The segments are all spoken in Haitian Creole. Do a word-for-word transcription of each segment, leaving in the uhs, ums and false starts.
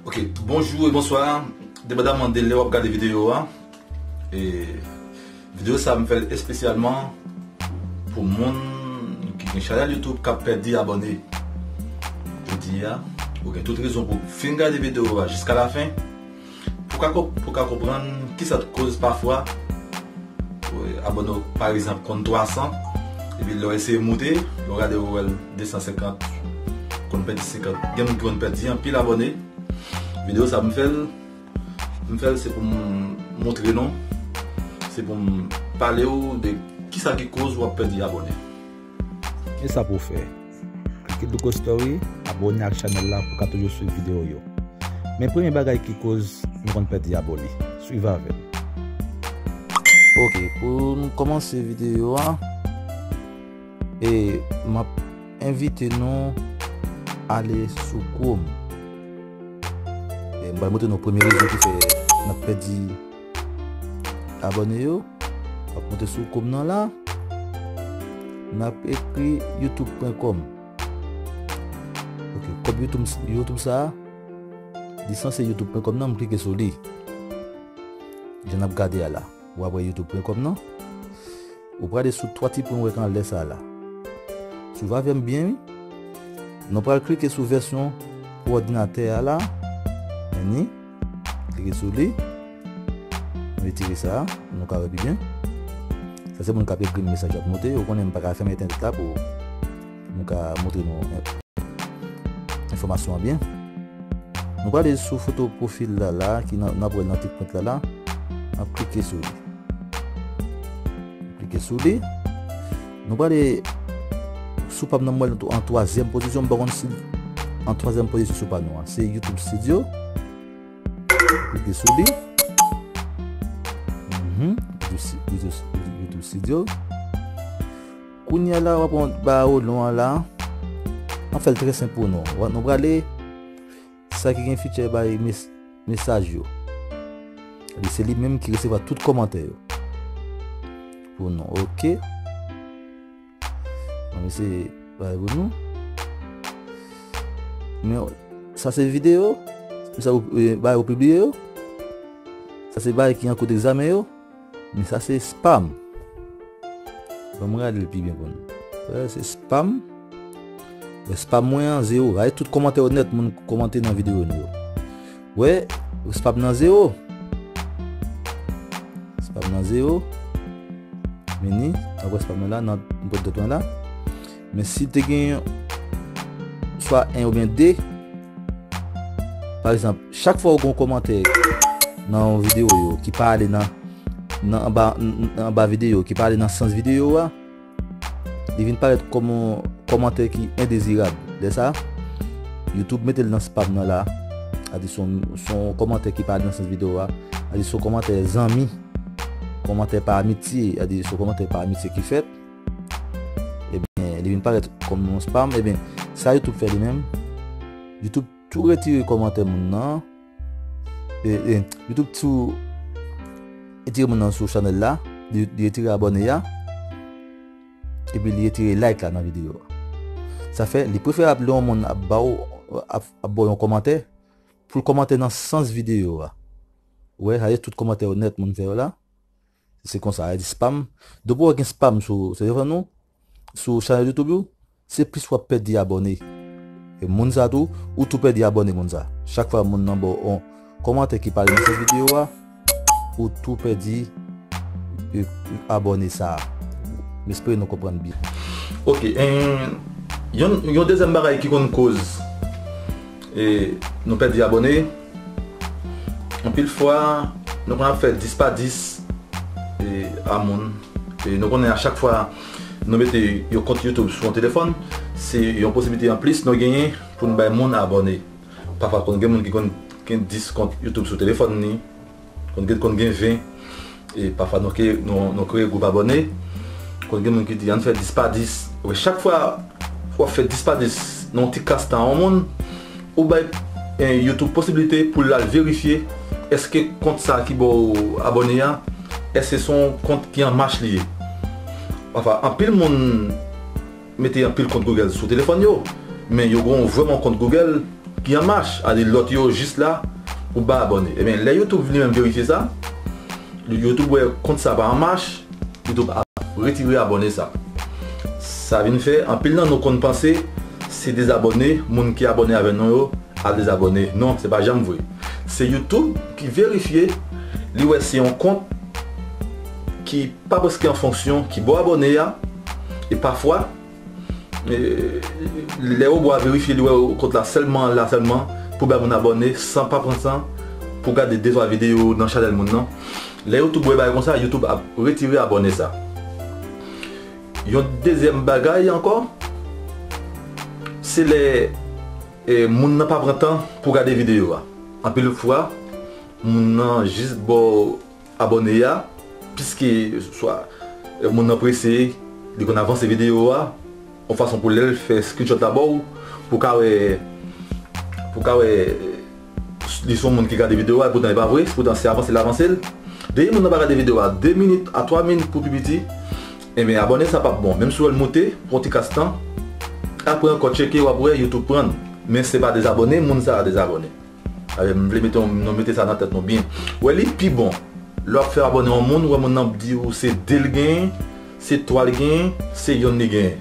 Ok, bonjou e bonswa. Depandaman de lè w ap gade videyo a, e videyo sa a m fè l espesyalman pou moun ki gen chanèl YouTube k ap pèdi abòne. Jodi a, ou gen tout rezon pou w fin gade videyo a jiska lafen pou w ka konprann kisa k koz pafwa abòne w pa egzanp konn twa san, epi lè w eseye moute, lè w gade ou wè l de san senkant, konn pèdi senkant. Gen moun ki konn pèdi anpil abòne. Videyo sa m fè l, m fè l se pou m montre nou, se pou m pale w de kisa ki koz w ap pèdi abòne. E sa pou w fè. Klike Duco Story, abòne ak chanèl la pou w ka toujou swiv videyo yo. Men premye bagay ki koz nou konn pèdi abòne. Swiv avè m. Ok, pou nou kòmanse videyo a, e m ap envite nou ale sou Chrome. E m pral montre nou premye rezon ki fè n ap pèdi abòne yo. M ap monte sou Chrome nan la. N ap ekri youtube pwen kòm. Ok, kòm YouTube, YouTube sa a, li sanse youtube pwen kòm nan, m klike sou li. Jan n ap gade a la. W ap wè youtube pwen kòm nan. Ou prale sou twa ti pwen w wè k anlè sa a la. Swiv avè m byen, wi. Nou pral klike sou vèsyon pou òdinatè a la. Meni. Klike sou li. Nou retire sa a, pou nou ka wè pi byen. Sa se moun k ap ekri m mesaj w ap monte. Ou konnen m pa ka fèmen entènèt la pou m ka montre nou enfòmasyon an byen. Nou prale sou foto pwofil la la, ki nan, n ap wè l nan ti pwent la la. N ap klike sou li. Klike sou li. Nou prale sou pa m nan, m wè l an twazyèm pozisyon, m pa konn si an twazyèm pozisyon sou pa nou an. Se YouTube Studio. Klike sou li. Mhm. YouTube, YouTube, YouTube Studio. Kounye a la, w ap wè yon ba olon an la. An fè l trè senp pou nou. Nou prale sa ki gen feature bay mes-, mesaj yo. Li se li menm ki resevwa tout kòmantè yo. Pou nou, ok. Mwen se bay pou nou. Men sa se videyo. Men sa ou, e, bay ou pibliye yo. Sa se bay ki an kou egzamen yo. Men sa se spam. Ban m rale l pi byen pou nou. Sa se spam. Wè spam mwen an zewo. Gade tout kòmantè yo nèt moun kòmante nan videyo nou yo. Wè, spam nan zewo. Spam nan zewo. Meni, apre spam nan la, nan pòt dòt mwen la. Men si te gen swa en oubyen de, pa egzanp, chak fwa ou gen yon kòmantè nan yon videyo yo ki pa ale nan, nan anba, anba videyo, ki pa ale nan sans videyo a, li vin parèt kòm yon kòmantè ki endezirab. Lè sa, YouTube mete l nan spam nan la. Sa di se yon, se yon kòmantè ki pa nan sans videyo a. Sa di se yon kòmantè zanmi, kòmantè pa amitye, sa di se yon kòmantè pa amitye ki fèt. Ebyen, li vin parèt kòm yon spam. Ebyen, sa YouTube fè li menm. YouTube tou retire kòmantè moun nan. E, e, YouTube tou retire moun nan sou chanèl la. Li, li retire abòne a. Epi li retire like la nan videyo a. Sa fè, li preferab lè yon moun ap ba w, ap, ap ba w yon kòmantè, pou l kòmante nan sans videyo a. Ou wè, sa se tout kòmantè yo nèt moun fè yo la. Se konsa, sa di spam. Depi w gen spam sou telefòn ou, sou chanèl YouTube ou, se plis w ap pèdi abòne. E moun sa tou, ou tou pèdi abòne moun sa. Chak fwa moun nan ba w yon kòmantè ki pale nan sans videyo a, ou tou pèdi, e, abòne sa. M espere nou konprann byen. Ok, en, yon, yon dezyèm bagay ki konn koz, e, nou pèdi abòne, anpil fwa, nou konn ap fè dis pa dis, e, a moun. E nou konnen a chak fwa nou mete yon kont YouTube sou yon telefòn, se yon posiblite anplis nou genyen pou nou bay moun abòne. Pafwa konn gen moun ki konn gen dis kont YouTube sou telefòn li, konn gen, konn gen ven, e pafwa nou ke, nou, nou kreye gwoup abòne, konn gen moun ki di ann fè dis pa dis. Wè, chak fwa w ap fè dis pa dis nan yon ti klas tan a yon moun, ou bay, eh, YouTube posiblite pou l al verifye èske kont sa ki ba w abòne a, èske se yon kont ki an mach li ye. Pafwa, anpil moun mete anpil kont Google sou telefòn yo, men yo gen yon vrèman kont Google, ki an mach, sa vle di lòt yo jis la pou bay abòne. Ebyen, lè YouTube vin li menm verifye sa, YouTube wè kont sa pa an mach, YouTube ap retire abòne sa. Sa vin fè, anpil nan nou konn panse se dezabòne, moun ki abòne avè nou yo ap dezabòne. Non, se pa janm vre. Se YouTube ki verifye, li wè se yon kont ki pa prèske an fonksyon, ki ba w abòne a, e pafwa, e, lè yo ba w verifye, li wè kont la sèlman, la sèlman, pou bay moun abòne, san pa pran tan pou gade de twa videyo nan chanèl moun nan. Lè YouTube wè bagay konsa, YouTube ap retire abòne sa. Yon dezyèm bagay ankò, se lè, e, moun nan pa pran tan pou gade videyo a. Anpil fwa, moun nan jis ba w abòne a, piske swa, e, moun nan prese, li konn avanse videyo a, yon fason pou lè l fè screenshot la ba w, pou ka wè, pou ka wè, li se yon moun ki gade videyo a, poutan li pa vre, poutan se avanse l avanse l. Depi moun nan pa gade videyo a de minit a twa minit pou pi piti, ebyen, abòne sa p ap bon. Menm si w wè l moute, pran yon ti kras tan, apre ankò tcheke, w ap wè YouTube pran l. Men se pa dezabòne, moun sa a dezabòne. Alè, m vle mete yon, nou mete sa nan tèt nou byen. Wè, li pi bon lè w ap fè abòne yon moun, wè moun nan ap di w se de l genyen, se twa l genyen, se yonn li genyen.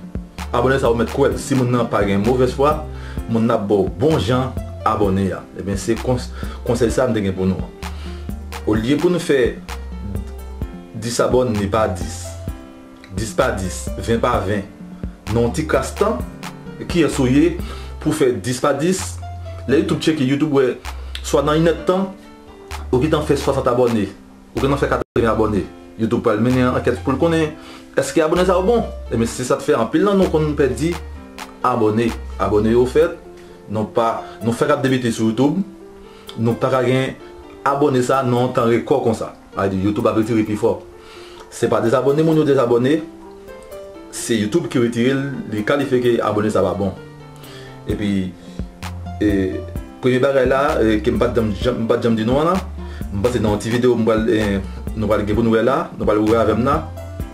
Abòne sa ou mèt kwè l. Si moun nan pa gen movèz fwa, moun nan ap ba w bon jan abòne a. Ebyen, se kons-, konsèy sa m te gen pou nou an. Olye pou nou fè dis abòne pa dis, dis pa dis, ven pa ven, nan yon ti kras tan, kiyès ou ye pou fè dis pa dis. Lè YouTube tcheke, YouTube wè, swa nan inèdtan, ou gentan fè swasant abòne, ou gentan fè katreven abòne. YouTube pral mennen ankèt pou l konnen èske abòne sa yo bon. Ebyen, se sa k fè anpil nan nou konn pèdi abòne. Abòne yo fèt, nou pa, nou fèk ap debite sou YouTube, nou pa ka gen abòne sa nan yon tan rekò konsa. Sa vle di YouTube ap retire pi fò. Se pa dezabòne moun yo dezabòne, se YouTube ki retire l, li kalifye ke abòne sa pa bon. Epi, e, premye bagay la, e, ke m pa t janm, janm, m pa t janm di nou an la, m panse nan yon ti videyo m pral, e, nou pral gen pou nou wè la, nou pral wè avè m la,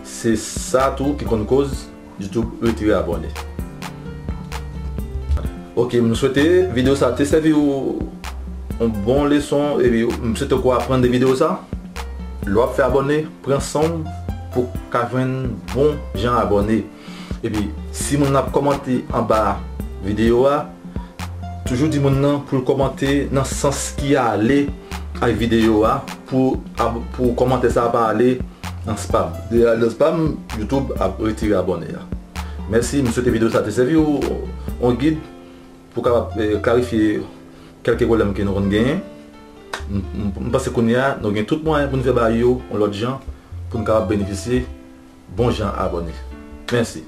se sa tou ki konn koz YouTube retire abòne. Ok, m swete videyo sa te sèvi w yon bon leson, epi m swete w aprann de videyo sa. Lè w ap fè abòne, pran san w pou w ka jwenn bon jan abòne. Epi, si moun nan ap kòmante anba videyo a, toujou di moun nan pou l kòmante nan sans ki ale ak videyo a, pou, pou kòmantè sa a pa ale nan spam. Lè l al nan spam, YouTube ap retire abòne a. Mèsi, m swete videyo sa te sèvi w yon gid pou w kapab, eh, klarifye kèlke pwoblèm ke nou konn genyen. M, m, m panse kounye a, nou gen tout mwayen pou n fè bagay yo yon lòt jan, pou n kapab benefisye bon jan abòne. Mèsi.